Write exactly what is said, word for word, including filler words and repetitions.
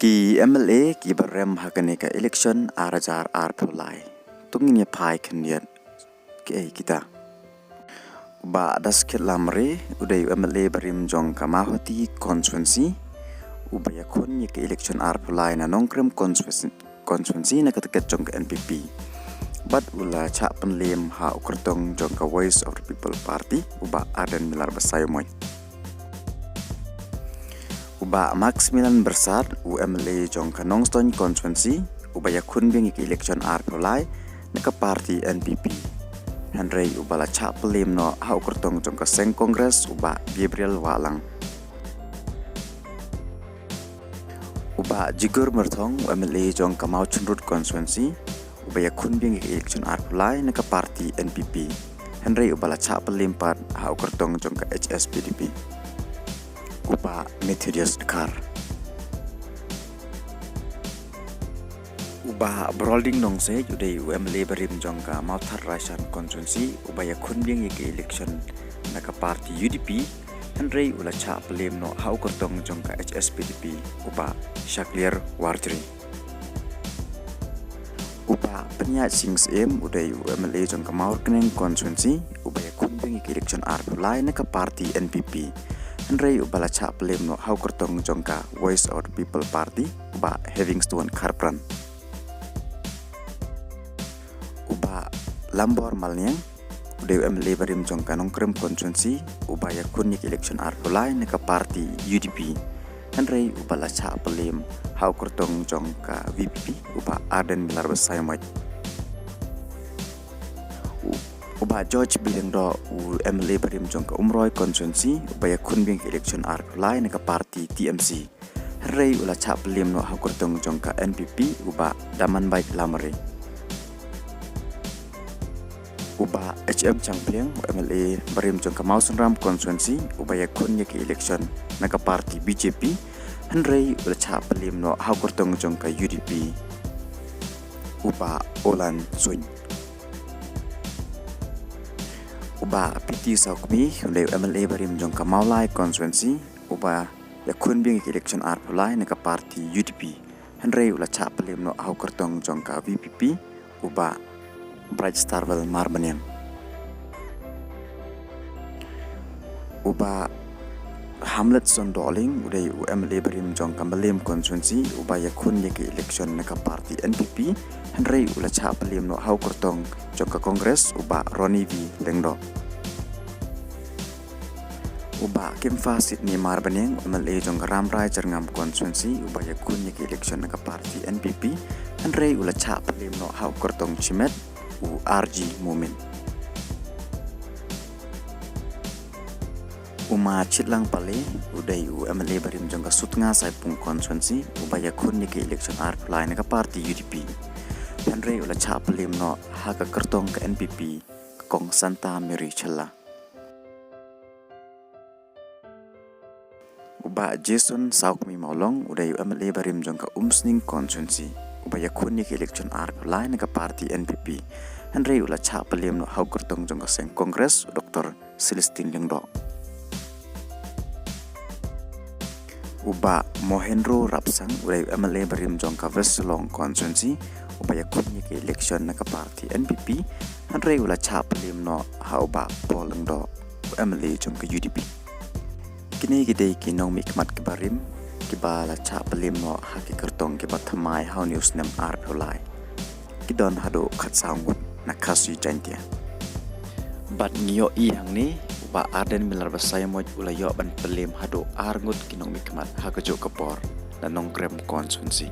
Ki M L A kiba rem ha kane ka election ar hajar arphew lai. To ngin ïa phai khyndiat ki ei kita. U Bah Daskhet Lamre, u dei u M L A barim jong ka Mawhati constituency, uba ïakhun ïa ka election arphew lai na Nongkrem constituency, constituency na ka ticket jong ka N P P. Bad u la chah pynliem ha u kyrtong jong ka Voice of the People Party, u Bah Ardent Miller Basaiawmoit. U Bah Maximilian Byrsat, u M L A jong ka Nongstoiñ constituency, uba ïakhun biang ïa ka election arphew lai na ka party N P P. Hynrei uba la chah pynliem noh ha u kyrtong jong ka seng Congress, u Bah Gabriel Wahlang. U Bah Jigur Myrthong, u M L A jong ka Mawchynrut constituency, uba ïakhun biang ïa ka election arphew lai na ka party N P P. Hynrei uba la chah pynliem pat ha u kyrtong jong ka H S P D P, u Bah Methodius Dkhar. U Bah Brolding Nongsiej, u dei u M L A barim jong ka Mawthadraishan constituency, uba ïakhun biang ïa ka election na ka party U D P. Hynrei u la chah pynliem noh ha u kyrtong jong ka H S P D P, u Bah Shakliar Warjri. U Bah Pynïaid Sing Syiem, u dei u M L A jong ka Mawryngkneng constituency, uba ïakhun biang ïa ka election arphew lai na ka party N P P. Hynrei uba la chah pynliem noh ha u kyrtong jong ka Voice of the People Party, u Bah Heavingstone Kharpran. U Bah Lambor Malniang, u dei u M L A barim jong ka Nongkrem constituency, uba ïakhun ïa ka election arphew lai na ka party U D P. Hynrei uba la chah pynliem ha u kyrtong jong ka V P P, u Bah Ardent Miller Basaiawmoit. U, u Bah George B Lyngdoh, u M L A barim jong ka Umroi constituency, uba ïakhun biang ïa ka election arphew lai na ka party T M C. Hynrei u la chah pynliem noh ha u kyrtong jong ka N P P, u Bah Damanbait Lamare. U Bah H M Shangpliang, u M L A barim jong ka Mawsynram constituency, uba ïakhun ïa ka election na ka party B J P. Hynrei u la chah pynliem noh ha u kyrtong jong ka U D P, u Bah Olan Suin. U Bah P T Sawkmie, u dei u M L A barim jong ka Mawlai constituency, uba ïakhun biang ïa ka election arphew lai na ka party U D P. Hynrei u la chah pynliem noh ha u kyrtong jong ka V P P, u Bah Brightstarwell Marbaniang. U Bah Hamletson Dohling, u dei u M L A barim jong ka Mylliem constituency, uba ïakhun ïa ka election na ka party N P P. Hynrei u la chah pynliem noh ha u kyrtong jong ka Congress, u Bah Ronnie V Lyngdoh. U Bah Kemfa Sitney Marbaniang, u M L A jong ka Rambrai Jyrngam constituency, uba ïakhun ïa ka election na ka party N P P. Hynrei u la chah pynliem noh ha u kyrtong shimet, u R G Momin. U Ma Chitlang Pale, u dei u M L A barim jong ka Sutnga Saipung constituency, uba ïakhun ïa ka election arphew lai na ka party U D P. Hynrei u la chah pynliem noh ha ka kyrtong ka N P P, ka Kong Santa Mary Shylla. U Bah Jason Sawkmie Mawlong, u dei u M L A barim jong ka Umsning constituency, uba ïakhun ïa ka election arphew lai na ka party N P P. Hynrei u la chah pynliem noh ha u kyrtong jong ka seng Congress, u Doktor Celestine Lyngdoh. U Bah Mohendro Rapsang, u dei u M L A barim jong ka West Shillong constituency, uba ïakhun ïa ka election na ka party N P P. Hynrei u la chah pynliem noh ha u Bah Paul Lyngdoh, u M L A jong ka U D P. Kine ki dei ki nongmihkhmat kiba rim kiba la chah pynliem noh ha ki kyrtong kiba thymmai ha une u snem arphew lai. Ki don haduh khatsaw ngut na Khasi Jaiñtia. Bad ngi ïohi hangne, u Bah Ardent Miller Basaiawmoit u la ïoh ban pynliem haduh ar ngut ki nongmihkhmat ha kajuh ka por na Nongkrem constituency.